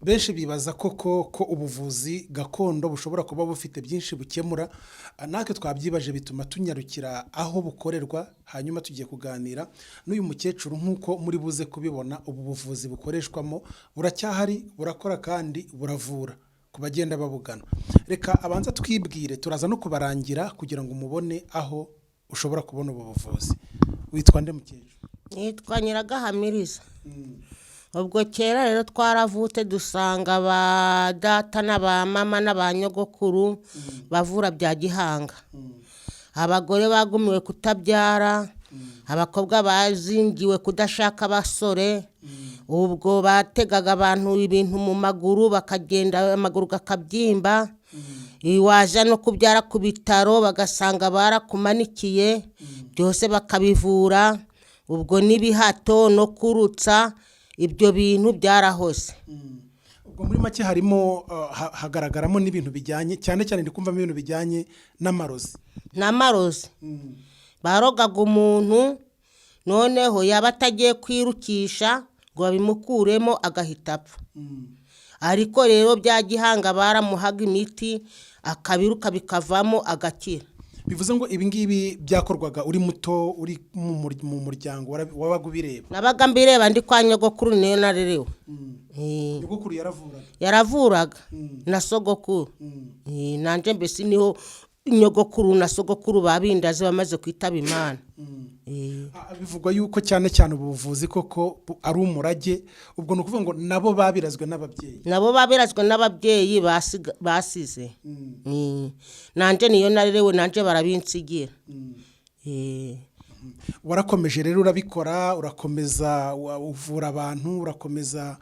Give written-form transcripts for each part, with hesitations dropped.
Benshi bibaza koko ko ubuvuzi gakondo bushobora kuba bufite byinshi bukemura. Natwe twabyibaje bituma tunyarukira aho bukorerwa, hanyuma tugiye kuganira n'uyu mukecuru. Nk'uko muri buze kubibona, ubu buvuzi bukoreshwamo buracyahari, burakora kandi buravura ku bagenda babugana. Reka abanza twibwire, turaza no kubarangira kugira ngo mubone aho ushobora kubona ubu buvuzi. Witwa nde, mukecuru? Nitwa Nyiragahamiriza. Ubwo kera rero twaravutse dusanga ba data na ba mama na ba nyogokuru bavura bya gihanga. Abagore bagumiwe kutabyara, abakobwa bazingiwe kudashaka abasore. Ubwo bategaga abantu ibintu mu maguru, bakagenda amaguru akabyimba, waza no kubyara ku bitaro bagasanga barakumanikiye, byose bakabivura. Ubwo n'ibihato no kurutsa, ibyo bintu byarahose. Ubwo muri make harimo hagaragaramo n'ibintu bijyanye cyane cyane, ndi kumvamo ibintu bijyanye n'amarozi. N'amarozi, barogaga umuntu, noneho yaba atagiye kwirukisha ngo babimukuremo agahita apfa. Ariko rero bya gihanga baramuhaga imiti akabiruka bikavamo agakira. Bivuze ngo ibi ngibi byakorwaga uri muto, uri mu muryango, wabaga ubireba? Nabaga mbireba ndi kwa nyogokuru, niyo narerewe. Nyogokuru yaravuraga? Yaravuraga na sogokuru. Nanjye mbese niho nyogokuru na sogokuru babindaze bamaze kwitaba Imana. Bivugwa yuko cyane cyane ubu buvuzi koko ari umurage. Ubwo ni ukuvuga ngo nabo babirazwe n'ababyeyi? Nabo babirazwe n'ababyeyi basize. Nanjye niyo narerewe, nanjye barabinsigira. Warakomeje rero urabikora, urakomeza uvura abantu, urakomeza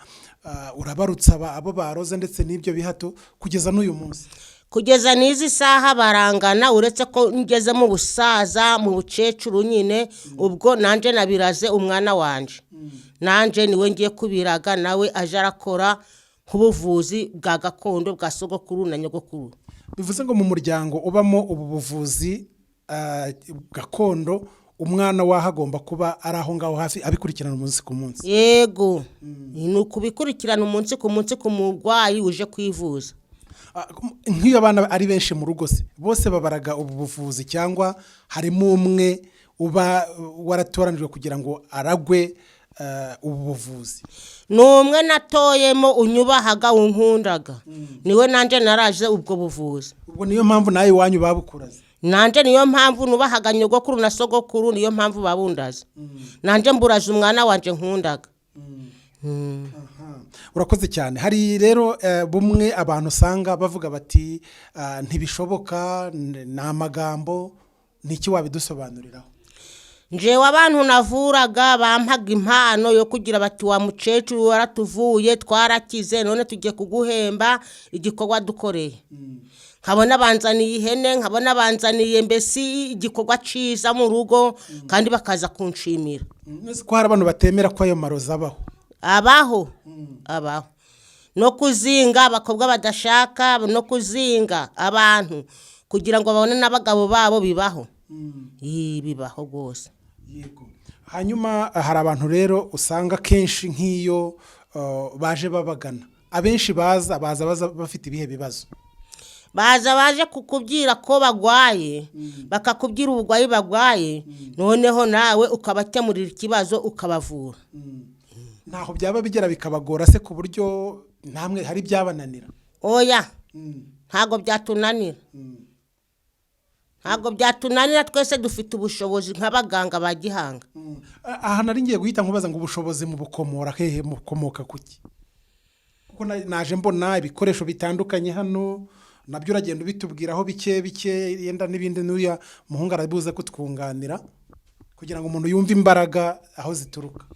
urabarutsa abo baroze ndetse n'ibyo bihato kugeza n'uyu munsi? Kugeza n'izi saha barangana, uretse ko ngeze mu busaza, mu bukecuru nyine. Ubwo nanjye nabiraze umwana wanje, nanjye niwe ngiye kubiraga, nawe aje arakora nk'ubuvuzi bwa gakondo bwa sogokuru na nyogokuru. Bivuze ngo mu muryango ubamo ubu buvuzi gakondo, umwana waho agomba kuba ari aho ngaho hafi, abikurikirana umunsi ku munsi? Yego, ni ukubikurikirana umunsi ku munsi ku murwayi uje kwivuza. Nk'iyo abana ari benshi mu rugo se, bose babaraga ubu buvuzi cyangwa harimo umwe uba waratoranijwe kugira ngo aragwe ubu buvuzi? Ni umwe natoyemo unyubahaga, unkundaga, niwe nanjye naraje ubwo buvuzi. Ubwo niyo mpamvu nawe iwanyu babukuraze? Nanjye niyo mpamvu nubahaga nyogokuru na sogokuru, niyo mpamvu babundaze. Nanjye mburaje umwana wanjye nkundaga. Urakoze cyane. Hari rero bumwe abantu usanga bavuga bati "Ntibishoboka, ni amagambo." Ni iki wabidusobanuriraho? Njewe abantu navuraga bampaga impano yo kugira bati: "Wa mukecuru, waratuvuye twarakize, none tugiye kuguhemba igikorwa dukoreye." Nkabona banzaniye ihene, nkabona banzaniye mbese igikorwa cyiza mu rugo, kandi bakaza kunshimira. Mwese ko hari abantu batemera ko ayo marozi abaho? Abaho, abaho. No kuzinga abakobwa badashaka, no kuzinga abantu kugira ngo babone n'abagabo babo, bibaho. Ii, bibaho rwose. Yego. Hanyuma hari abantu rero usanga kenshi nk'iyo baje babagana, abenshi baza bafite ibihe bibazo? Baza baje kukubwira ko bagwaye, bakakubwira uburwayi bagwaye, noneho nawe ukabakemurira ikibazo, ukabavura. Ntaho byaba bigera bikabagora se, ku buryo namwe hari ibyabananira? Oya, ntabwo byatunanira, ntabwo byatunanira. Twese dufite ubushobozi nk'abaganga ba gihanga. Aha nari ngiye guhita nkubaza ngo ubushobozi mu bukomora hehe, mukomoka kuki? Kuko naje mbona ibikoresho bitandukanye hano, nabyo uragenda ubitubwiraho bike bike, yenda n'ibindi n'uriya muhungu arabuze kutwunganira kugira ngo umuntu yumve imbaraga aho zituruka.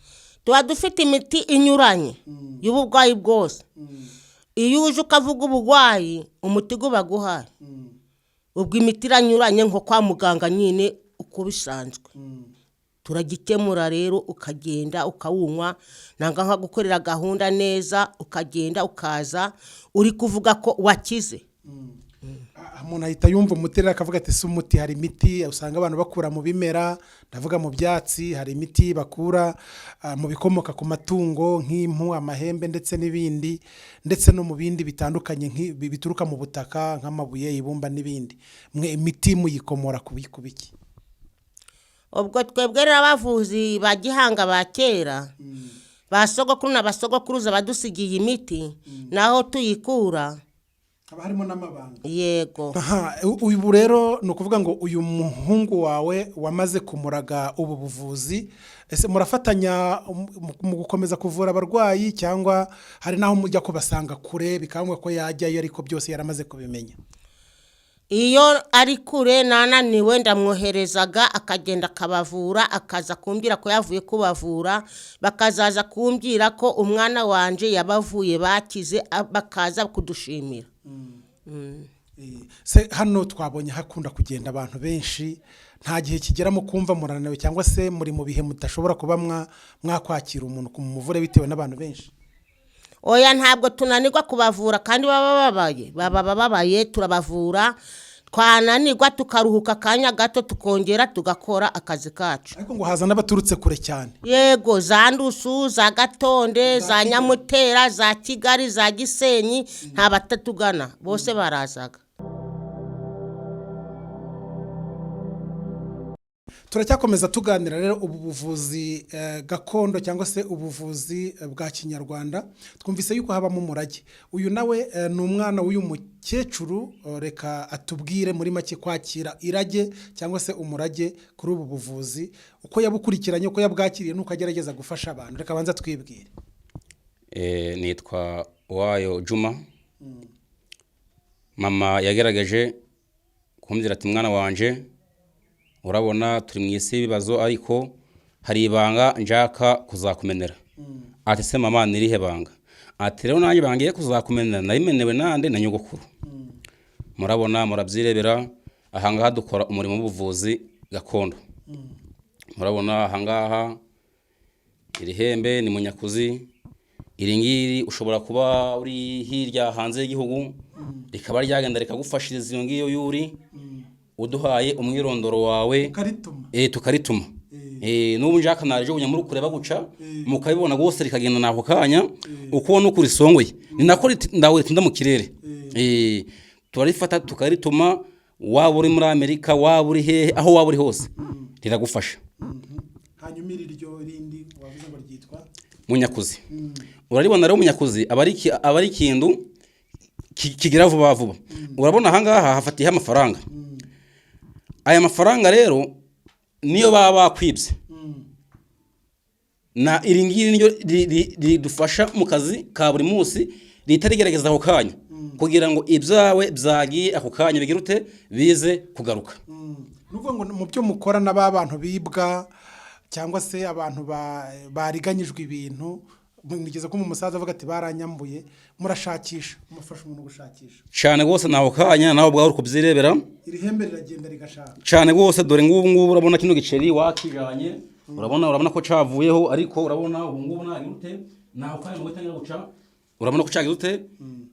Tuba dufite imiti inyuranye y'uburwayi bwose. Iyo uje ukavuga uburwayi, umuti uba guhaye. Ubwo imiti iranyuranye nko kwa muganga nyine uko bisanzwe. Turagikemura rero, ukagenda ukawunywa, nanga nkagukorera gahunda neza, ukagenda ukaza uri kuvuga ko wakize. Umuntu ahita yumva umuti rero akavuga ati si umuti. Hari imiti usanga abantu bakura mu bimera, ndavuga mu byatsi, hari imiti bakura mu bikomoka ku matungo nk'impu, amahembe ndetse n'ibindi, ndetse no mu bindi bitandukanye bituruka mu butaka nk'amabuye, ibumba n'ibindi. Mwe imiti muyikomora ku biki? Ubwo twebwe rero abavuzi ba gihanga ba kera, ba sogokuru na basogokuruza badusigiye imiti, naho tuyikura. Haba harimo n'amabanga. Yego. Aha, ubu rero ni ukuvuga ngo uyu muhungu wawe wamaze kumuraga ubu buvuzi, ese murafatanya mu gukomeza kuvura abarwayi, cyangwa hari n'aho mujya kubasanga kure bikaba ngombwa ko yajyayo, ariko byose yaramaze kubimenya? Iyo ari kure nananiwe, ndamwoherezaga akagenda akabavura, akaza kumbwira ko yavuye kubavura, bakazaza kumbwira ko umwana wanje yabavuye bakize, bakaza kudushimira. Se hano twabonye hakunda kugenda abantu benshi, nta gihe kigeramo kumva murananiwe, cyangwa se muri mu bihe mudashobora kuba mwakwakira umuntu ku muvure bitewe n'abantu benshi? Oya, ntabwo tunanirwa kubavura, kandi baba bababaye, baba bababaye, turabavura, twananirwa tukaruhuka akanya gato, tukongera tugakora akazi kacu. Ariko ngo haza n'abaturutse kure cyane. Yego, za Ndusu, za Gatonde, za Nyamutera, za Kigali, za Gisenyi, nta batatugana, bose barazaga. Turacyakomeza tuganira rero ubu buvuzi gakondo cyangwa se ubuvuzi bwa kinyarwanda. Twumvise yuko habamo umurage. Uyu nawe ni umwana w'uyu mukecuru, reka atubwire muri make kwakira irage cyangwa se umurage kuri ubu buvuzi, uko yabukurikiranye, uko yabwakiriye n'uko agerageza gufasha abantu. Reka abanza twibwire. Nitwa Uwayo Juma. Mama yagerageje kumbwira ati: "Mwana wanje, urabona turi mu isi y'ibibazo, ariko hari ibanga nshaka kuzakumenera." Ati: "Se mama, ni irihe banga?" Ati: "Rero nanjye bangiye kuzakumenera nayimenewe nande? Na nyogokuru." Murabona, murabyirebera ahangaha dukora umurimo w'ubuvuzi gakondo. Murabona ahangaha iri hembe ni munyakuzi. Iri ngiri ushobora kuba uri hirya hanze y'igihugu, rikaba ryagenda rikagufashiriza iyo ngiyo yuri, uduhaye umwirondoro wawe. Karituma. Tukarituma. N'ubu njaka naje muri kureba guca mukabibona rwose, rikagenda nako kanya. Uko ubona uko risongoye ni nako ndawe ritinda mu kirere. Turarifata tukarituma, waba uri muri Amerika, waba uri hehe, aho waba uri hose riragufasha. Hanyuma iri ryo rindi wavuze ngo ryitwa? Munyakuzi. Uraribona rero, munyakuzi aba ari ikintu kigira vuba vuba. Urabona ahangaha hafatiyeho amafaranga. Aya mafaranga rero niyo baba bakwibye, na iri ngiri niryo ridufasha mu kazi ka buri munsi, rihita rigerageza ako kanya kugira ngo ibyawe byagiye ako kanya bigire ute? Bize kugaruka. Ni ukuvuga ngo mu byo mukora na ba bantu bibwa cyangwa se abantu bariganyijwe ibintu, mugeze ko mu musaza avuga ati baranyambuye, murashakisha, mufasha umuntu gushakisha? Cyane rwose, naho kanya nawe ubwawe uri kubyirebera. Iri hembe riragenda rigashaka? Cyane rwose. Dore ngubu ngubu urabona kino giceri wakijanye, urabona ko cavuyeho, ariko urabona ubu ngubu nagira ute? Naho kanya ngo itangira guca, urabona ko cagize ute?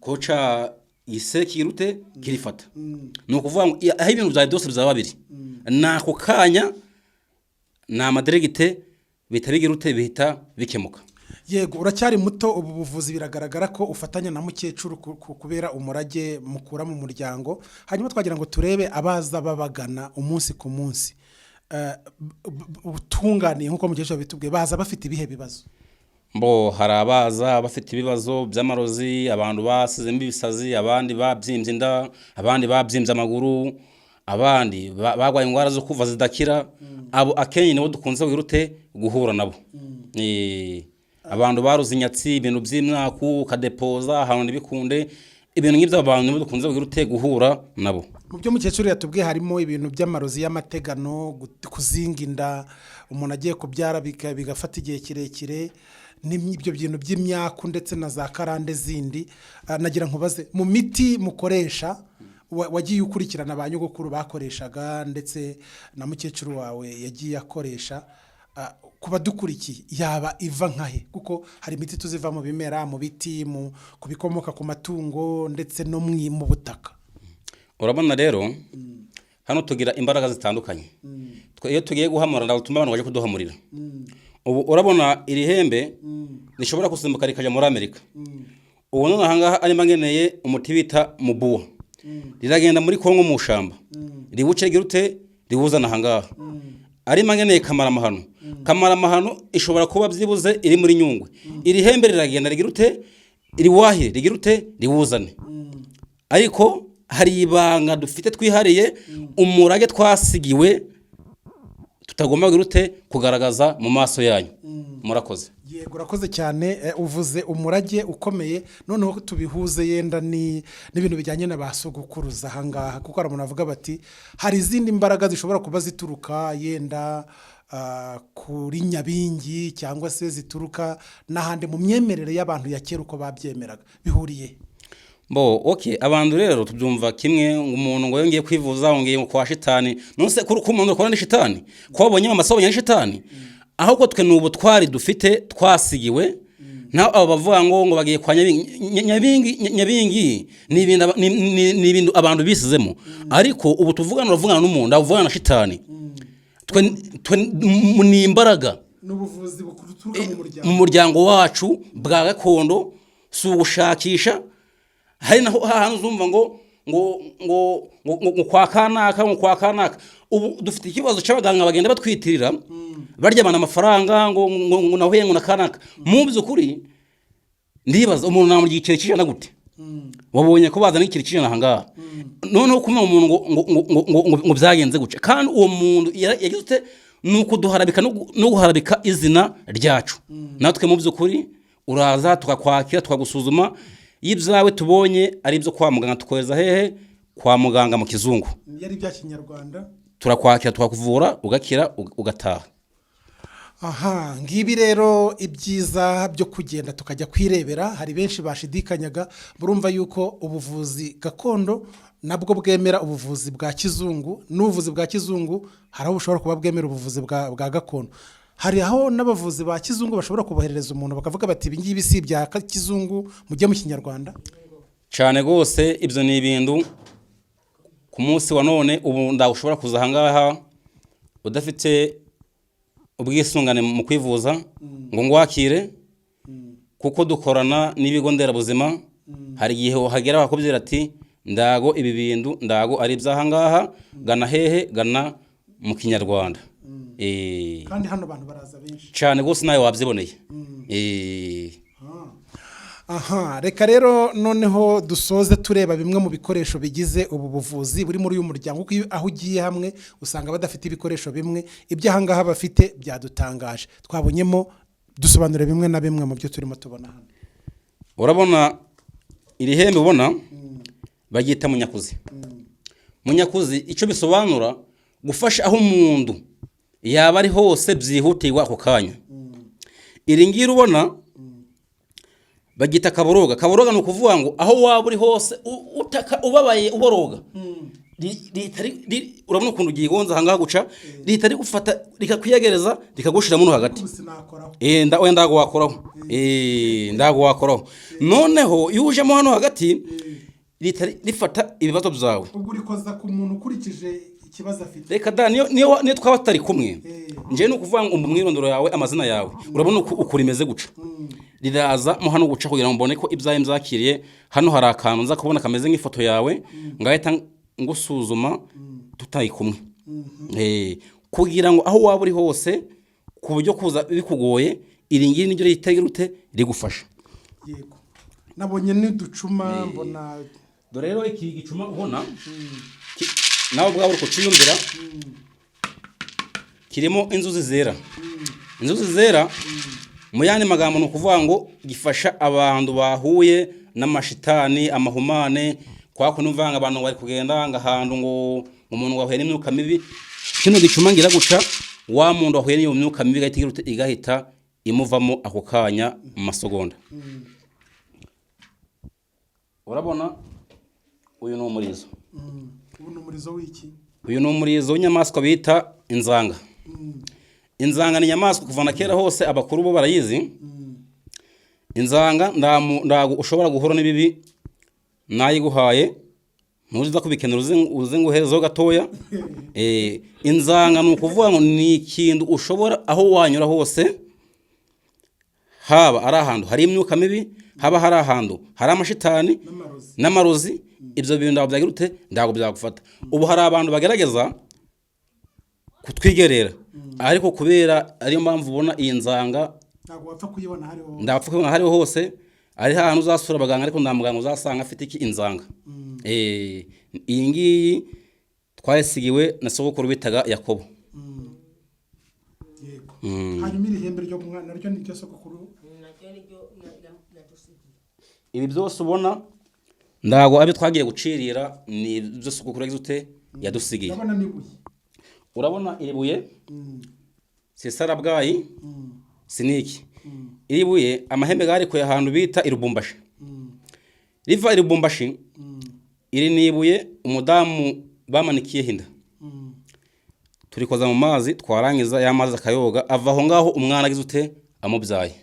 Ko ca ise kigira ute? Kirifata. Ni ukuvuga ngo aho ibintu byawe byose bizaba biri nako kanya, ni amaderegite bihita bigira ute? Bihita bikemuka. Yego, uracyari muto. Ubu buvuzi biragaragara ko ufatanya na mukecuru kubera umurage mukura mu muryango. Hanyuma twagira ngo turebe abaza babagana umunsi ku munsi. Utunganiye nk'uko mukecuru yabitubwiye, baza bafite ibihe bibazo? Mbo hari abaza bafite ibibazo by'amarozi, abantu basizemo ibisazi, abandi babyimbye inda, abandi babyimbye amaguru, abandi barwaye indwara zo kuva zidakira. Abo akenshi nibo dukunze kugira ute? Guhura nabo. Abantu baruze inyatsi, ibintu by'imyaku, ukadepoza ahantu ntibikunde, ibintu nk'ibyo, abantu nibo dukunze kugira ute? Guhura nabo. Mu byo mukecuru yatubwiye harimo ibintu by'amarozi y'amategano, kuzinga inda, umuntu agiye kubyara bigafata igihe kirekire, n'ibyo bintu by'imyaku ndetse na za karande zindi. Nagira nkubaze mu miti mukoresha, wagiye ukurikirana ba nyogokuru bakoreshaga ndetse na mukecuru wawe yagiye akoresha, ku badukurikiye yaba iva nkahe? Kuko hari imiti tuziva mu bimera, mu biti, ku bikomoka ku matungo ndetse no mu butaka. Urabona rero, hano tugira imbaraga zitandukanye. Twe iyo tugiye guhamura, ntabwo tuma abantu baje kuduhamurira. Ubu urabona iri hembe rishobora gusimbuka rikajya muri Amerika. Ubu none ahangaha arimo ngeneye umuti bita mubuwa, riragenda muri Kongo mu shamba, riwuce rigira ute, riwuzana ahangaha. Arimo ngeneye kamaramahano, kamaramahano ishobora kuba byibuze iri muri Nyungwe. Iri hembe riragenda rigira ute, riwahire, rigira ute, riwuzane. Ariko hari ibanga dufite twihariye, umurage twasigiwe, tutagomba kugira ute, kugaragaza mu maso yanyu. Murakoze. Yego, urakoze cyane. Uvuze umurage ukomeye. Noneho tubihuze yenda n'ibintu bijyanye na ba sogokuruza ahangaha, kuko hari umuntu avuga bati hari izindi mbaraga zishobora kuba zituruka yenda kuri Nyabingi, cyangwa se zituruka n'ahandi mu myemerere y'abantu ya kera uko babyemeraga. Bihuriye? Bo, okay, abantu rero tubyumva kimwe ngo umuntu ngo yongeye kwivuza, ngo ngiye kwa shitani. None kuri ko umuntu ukora ni shitani, ko wabonye mama wabonye ni shitani? Ahubwo twe ni ubutwari dufite twasigiwe. Naho abo bavuga ngo bagiye kwa Nyabingi, Nyabingi, Nyabingi ni ibintu ni ibintu abantu bisizemo. Ariko ubu tuvugana, uravugana n'umuntu, uvugana na shitani. Twe ni imbaraga N'ubuvuzi buturuka mu muryango. Mu muryango wacu bwa gakondo, si ugushakisha. Hari naho hantu uzumva ngo kwa kanaka, ngo kwa kanaka. Ubu dufite ikibazo cy'abaganga bagenda batwitirira, barya abantu amafaranga ngo nahuye ngo na kanaka. Mu by'ukuri ndibaza, umuntu namurya igiceri cy'ijana gute? Wabonye ko bazana igiceri cy'ijana ahangaha, noneho kumva umuntu ngo byagenze gutya, kandi uwo muntu yagize ute? Ni ukuduharabika no guharabika izina ryacu. Natwe mu by'ukuri uraza tukakwakira, tukagusuzuma. Iyo ibyawe tubonye ari ibyo kwa muganga, tukohereza hehe? Kwa muganga mu kizungu. Yari ibya kinyarwanda? Turakwakira, tukakuvura, ugakira, ugataha. Aha ngibi rero ibyiza byo kugenda tukajya kwirebera. Hari benshi bashidikanyaga. Murumva yuko ubuvuzi gakondo nabwo bwemera ubuvuzi bwa kizungu, n'ubuvuzi bwa kizungu hari aho bushobora kuba bwemera ubuvuzi bwa gakondo. Hari aho n'abavuzi ba kizungu bashobora kuboherereza umuntu, bakavuga bati ibi ngibi si ibya kizungu, mujye mu kinyarwanda. Cyane rwose, ibyo ni ibintu ku munsi wa none ubu ntabwo ushobora kuza ahangaha udafite ubwisungane mu kwivuza ngo ngwakire, kuko dukorana n'ibigo nderabuzima. Hari igihe uhagera bakubwira ati ndago ibi bintu ndago ari iby'ahangaha, gana hehe? Gana mu kinyarwanda. Kandi hano abantu baraza benshi. Cyane rwose, nawe wabyiboneye. Aha reka rero noneho dusoze tureba bimwe mu bikoresho bigize ubu buvuzi buri muri uyu muryango, kuko iyo aho ugiye hamwe usanga badafite ibikoresho bimwe. Ibyo ahangaha bafite byadutangaje. Twabonyemo, dusobanura bimwe na bimwe mu byo turimo tubona hano. Urabona iri hembe ubona baryita munyakuzi. Munyakuzi icyo bisobanura, gufasha aho umuntu yaba ari hose byihutirwa ako kanya. Iri ngiri ubona baryita kaboroga. Kaboroga ni ukuvuga ngo aho waba uri hose, utaka, ubabaye, uboroga, urabona ukuntu ryigonze ahangaha guca, rihita rigufata, rikakwiyegereza, rikagushiramo no hagati. Sinakoraho. Oya, ndago wakoraho. Ndago wakoraho. Noneho iyo ujemo hano hagati, rihita rifata ibibazo byawe. Ubwo urikoza ku muntu ukurikije ikibazo afite? Reka da, niyo twaba tutari kumwe, njyewe ni ukuvuga ngo umwirondoro yawe, amazina yawe, urabona uku rimeze guca, riraza mo hano guca kugira ngo mbone ko ibyawe mbyakiriye. Hano hari akantu nza kubona kameze nk'ifoto yawe, ngahita ngusuzuma tutari kumwe. Kugira ngo aho waba uri hose, ku buryo kuza bikugoye, iri ngiri niryo rihita rute, rigufasha. Yego, nabonye n'uducuma mbona. Dore rero iki gicuma ubona, nawe ubwawe uri kuciyumvira, kirimo inzuzi zera. Inzuzi zera mu yandi magambo ni ukuvuga ngo gifasha abantu bahuye n'amashitani, amahumane, kwa kundi umvanga abantu bari kugenda ngo ahantu ngo umuntu wahuye n'imyuka mibi. Kino gicuma ngira guca, wa muntu wahuye n'iyo myuka mibi igahita igira ute? Igahita imuvamo ako kanya mu masegonda. Urabona uyu ni umurizo. Ubu ni umurizo w'iki? Uyu ni umurizo w'inyamaswa bita inzanga. Inzanga ni inyamaswa kuva na kera hose, abakuru bo barayizi. Inzanga ntago ushobora guhura n'ibibi nayiguhaye. Ntuza kubikenera, uze nguherezeho gatoya. Inzanga ni ukuvuga ngo ni ikintu ushobora aho wanyura hose, haba ari ahantu hari imyuka mibi, haba hari ahantu hari amashitani N'amarozi. N'amarozi. Ibyo bintu ntabwo byagira ute, ntabwo byagufata. Ubu hari abantu bagerageza kutwigerera, ariko kubera ariyo mpamvu ubona iyi nzanga. Ntabwo wapfa kuyibona hariho. Ndapfa kubona hariho hose, ari ahantu uzasura abaganga, ariko nta muganga uzasanga afite iki inzanga. Iyi ngiyi twayisigiwe na sogokuru bitaga Yakobo. Yego. Hanyuma iri hembe ryo mwana naryo ni ryo sogokuru? Ibi byose ubona ntabwo abyo twagiye gucirira, ni ibyo sogokuru yagize ute, yadusigiye. Ndabona n'ibuye. Urabona iri buye, si sarabwayi, si niki. Iri buye amahembe garikuye ahantu bita irubumbashi, riva irubumbashi. Iri ni ibuye umudamu bamanikiyeho inda, turikoza mu mazi, twarangiza ya mazi akayoga, ava aho ngaho umwana agize ute, amubyaye.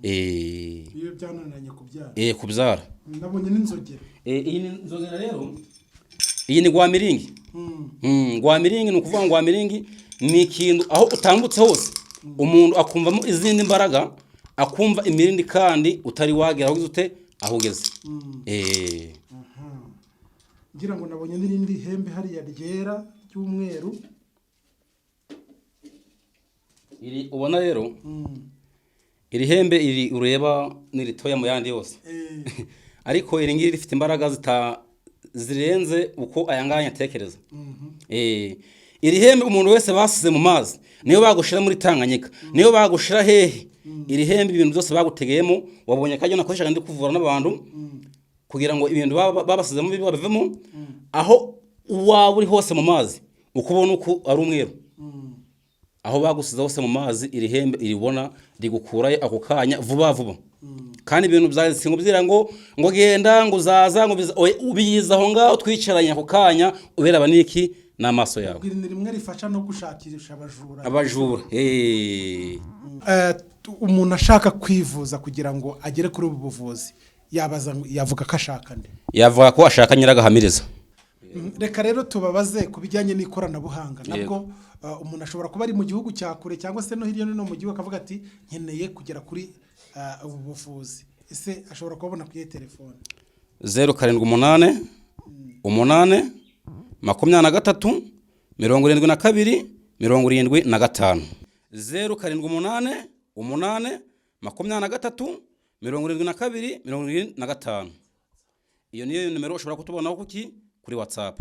Iyo byananiranye kubyara. Kubyara. Nabonye n'inzogera. Iyi ni inzogera rero, iyi ni gwamiringi. Gwamiringi ni ukuvuga ngo gwamiringi ni ikintu aho utambutse hose umuntu akumvamo izindi mbaraga, akumva imirindi, kandi utari wagera aho ugeze ute, aho ugeze. Aha. Ngira ngo nabonye n'irindi hembe hariya ryera ry'umweru. Iri ubona rero, iri hembe iri ureba ni ritoya mu yandi yose, ariko iri ngiri rifite imbaraga zirenze uko aya ngaya atekereza. Iri hembe umuntu wese basize mu mazi, niyo bagushira muri Tanganyika, niyo bagushira hehe, iri hembe ibintu byose bagutegeyemo, wabonye kajya nakoreshaga ndi kuvura n'abantu kugira ngo ibintu babasizemo bibe babivemo, aho waba uri hose mu mazi, uko ubona uko ari umweru, aho bagusize hose mu mazi, iri hembe iribona rigukurayo ako kanya vuba vuba. Kandi ibintu bya singubwira ngo genda ngo uzaza ngo oya, ubiyiza aho ngaho twicaranye ako kanya, uberaba niki n'amaso yawe. Iri ni rimwe rifasha no gushakisha abajura. Abajura. Umuntu ashaka kwivuza kugira ngo agere kuri ubu buvuzi yabaza yavuga ko ashaka nde? Yavuga ko ashaka Nyiragahamiriza. Reka rero tubabaze ku bijyanye n'ikoranabuhanga nabwo. Umuntu ashobora kuba ari mu gihugu cya kure cyangwa se no hirya no hino mu gihugu, akavuga ati nkeneye kugera kuri ubu buvuzi. Ese ashobora kubabona kuri telefone? 0788 23 72 75, 0788 23 72 75. Iyo niyo nimero ushobora kutubonaho kuki kuri WhatsApp.